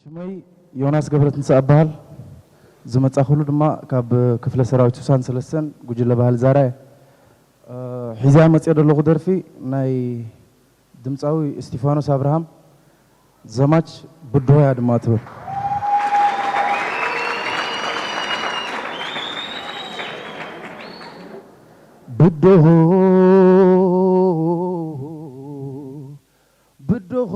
ስመይ ዮናስ ገብረትንሳእ እበሃል። ዝመጻኹሉ ድማ ካብ ክፍለ ሰራዊት ስሳን ሰለስተን ጉጅለ ባህሊ ዛራ እየ። እ፣ ሒዘያ መጽየ ዘለኹ ደርፊ ናይ ድምጻዊ እስቲፋኖስ ኣብርሃም ዘማች ብድሆ እያ ድማ ትብል። ብድሆ ብድሆኹ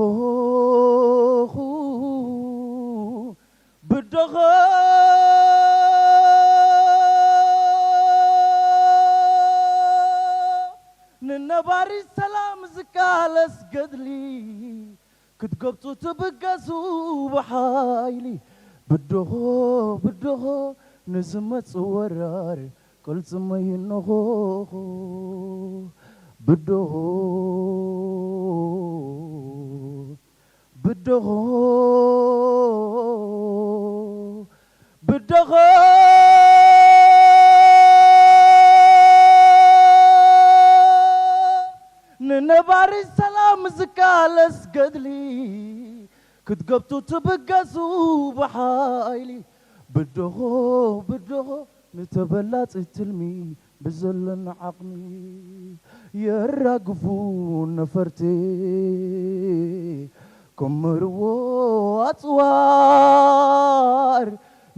ብድሆ ንነባሪ ሰላም ዝቃለስ ገድሊ ክትገብጡ ትብገሱ ብሓይሊ። ብድሆ ብድሆ ንዝመጽእ ወራር ቅልጽመይ እንኾኹ። ብድሆ ብድሆ ብድሆ ንነባሪ ሰላም ዝቃለስ ገድሊ ክትገብጡ ትብገሱ ብሓይሊ። ብድሆ ብድሆ ንተበላጺ ትልሚ ብዘለና ዓቕሚ የራግፉ ነፈርቲ ክምርዎ ኣጽዋር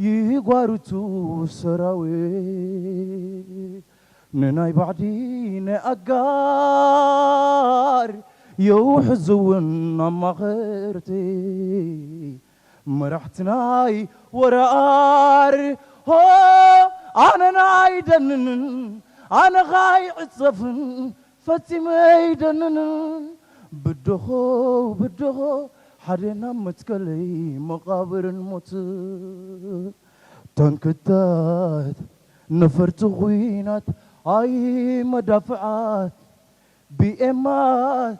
ይጓርቱ ሰራዊት ንናይ ባዕዲ ናይ ኣጋር የውሕዝውን ኣማኸርቲ መራሕቲ ናይ ወራር ሆ ኣነ ናይ ደንንን ኣነ ኻይ ዕጸፍን ፈጺመ ኣይደንንን ብድሆ ብድሆ ሓደ ናብ መትከለይ መቓብርን ሞት ታንክታት ነፈርቲ ኹናት ኣይ መዳፍዓት ቢኤማት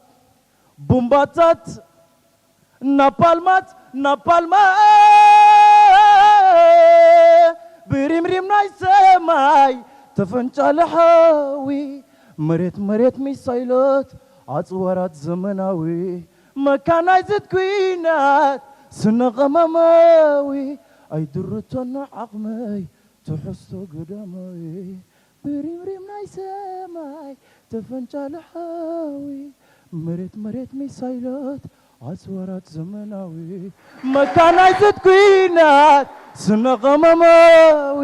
ቡምባታት ናፓልማት ናፓልማ ብሪምሪም ናይ ሰማይ ተፈንጫለ ሓዊ መሬት መሬት ሚሳይሎት ኣጽዋራት ዘመናዊ መካናይዝድ ኲናት ስነቐመማዊ ኣይድርቶና ዓቕመይ ትሕዝቶ ግዳማዊ ብሪምሪም ናይ ሰማይ ተፈንጫለ ሓዊ መሬት መሬት ሚሳይላት ኣጽዋራት ዘመናዊ መካናይዝድ ኲናት ስነቐመማዊ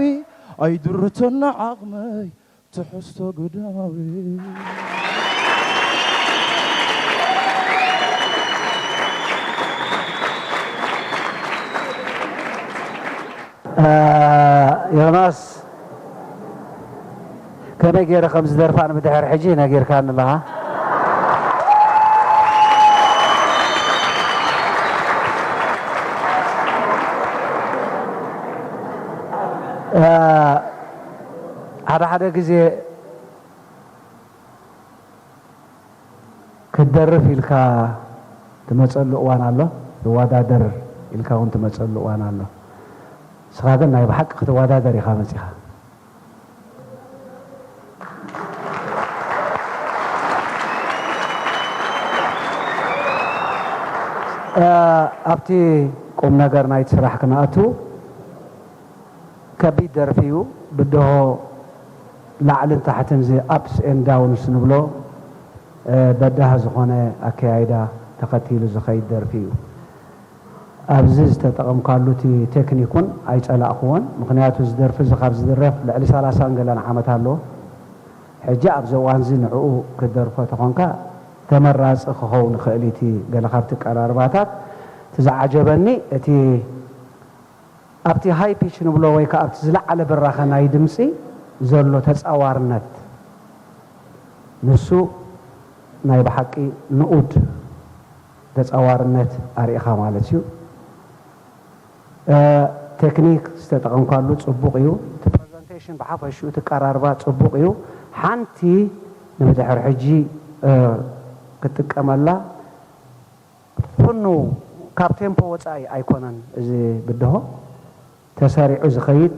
ኣይድርቶና ዓቕመይ ትሕዝቶ ግዳማዊ ዮናስ ከመይ ገይረ ከም ዝደርፋ ንብድሕር ሕጂ ነጊርካኒ ኣለኻ። ሓደ ሓደ ግዜ ክትደርፍ ኢልካ ትመፀሉ እዋን ኣሎ፣ ትወዳደር ኢልካ እውን ትመፀሉ እዋን ኣሎ። ንስኻ ግን ናይ ብሓቂ ክትወዳደር ኢኻ መፂኻ። ኣብቲ ቁም ነገር ናይቲ ስራሕ ክነኣቱ ከቢድ ደርፊ እዩ። ብድሆ ላዕልን ታሕትን እዚ ups and downs ንብሎ በዳሂ ዝኾነ ኣከያይዳ ተኸቲሉ ዝኸይድ ደርፊ እዩ። ኣብዚ ዝተጠቐምካሉ እቲ ቴክኒክ እውን ኣይፀላእክዎን። ምኽንያቱ እዚ ደርፊ እዚ ካብ ዝድረፍ ልዕሊ ሰላሳን ገለን ዓመት ኣለዎ። ሕጂ ኣብዚ እዋን እዚ ንዕኡ ክትደርፎ ተኾንካ ተመራፂ ክኸውን ይኽእል እዩ። እቲ ገለ ካብቲ ቀራርባታት እቲ ዝዓጀበኒ እቲ ኣብቲ ሃይ ፒች ንብሎ ወይ ከዓ ኣብቲ ዝለዓለ ብራኸ ናይ ድምፂ ዘሎ ተፃዋርነት ንሱ ናይ ብሓቂ ንኡድ ተፃዋርነት ኣርእኻ ማለት እዩ። ቴክኒክ ዝተጠቐምካሉ ፅቡቕ እዩ። እቲ ፕሬዘንቴሽን ብሓፈሽኡ እቲ ቀራርባ ፅቡቕ እዩ። ሓንቲ ንብድሕር ሕጂ ክትጥቀመላ ፍኑ ካብ ቴምፖ ወፃኢ ኣይኮነን። እዚ ብድሆ ተሰሪዑ ዝኸይድ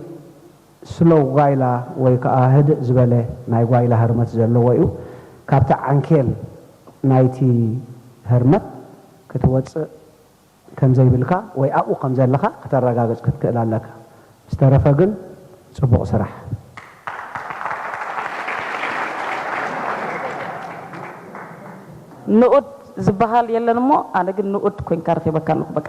ስሎው ጓይላ ወይ ከዓ ህድእ ዝበለ ናይ ጓይላ ህርመት ዘለዎ እዩ። ካብቲ ዓንኬል ናይቲ ህርመት ክትወፅእ ከም ዘይብልካ ወይ ኣብኡ ከም ዘለኻ ከተረጋግጽ ክትክእል ኣለካ። ዝተረፈ ግን ጽቡቕ ስራሕ። ንኡድ ዝበሃል የለን እሞ ኣነ ግን ንኡድ ኮይንካ ረኺበካ ኣለኹ። በቃ